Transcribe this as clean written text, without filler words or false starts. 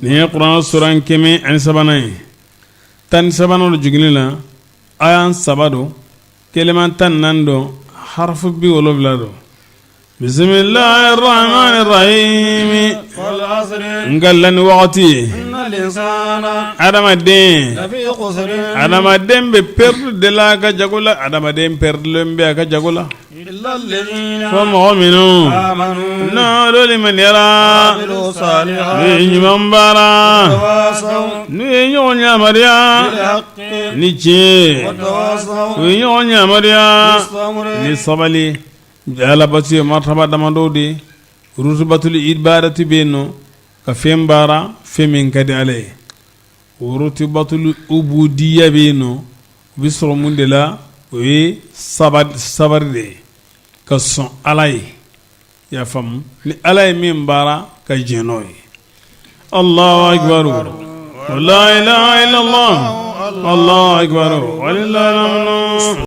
Nin ye kuranɛ suran 103nan ye, 13nan don jiginni la, aya saba don, kɛlɛma 14 don, harafu 70 don. Bisimilahi rahmani rahimi n kalila ni wagati ye, adamaden adamaden bɛ perdu de la a ka jago la, adamaden perdulen bɛ a ka jago la. Fo mɔgɔ minnu n'olu limaniyara, n'u ye ɲuman baara, n'u ye ɲɔgɔn yamaruya ni tiɲɛ, u ye ɲɔgɔn yamaruya ni sabali. Alabato ye martaba damadɔ de ye, rutubatul ibadati bɛ yen nɔ, ka fɛn baara fɛn min ka di Ala ye. Rutubatul ubudiya bɛ yen nɔ, o bɛ sɔrɔ mun de la? O ye sabari de ye, ka sɔn Ala ye. I y'a faamu? Ni Ala ye min baara, ka jɛn n'o ye. Allahu akbar, la ilaha illallah, Allahu akbar, walillahil hamdu.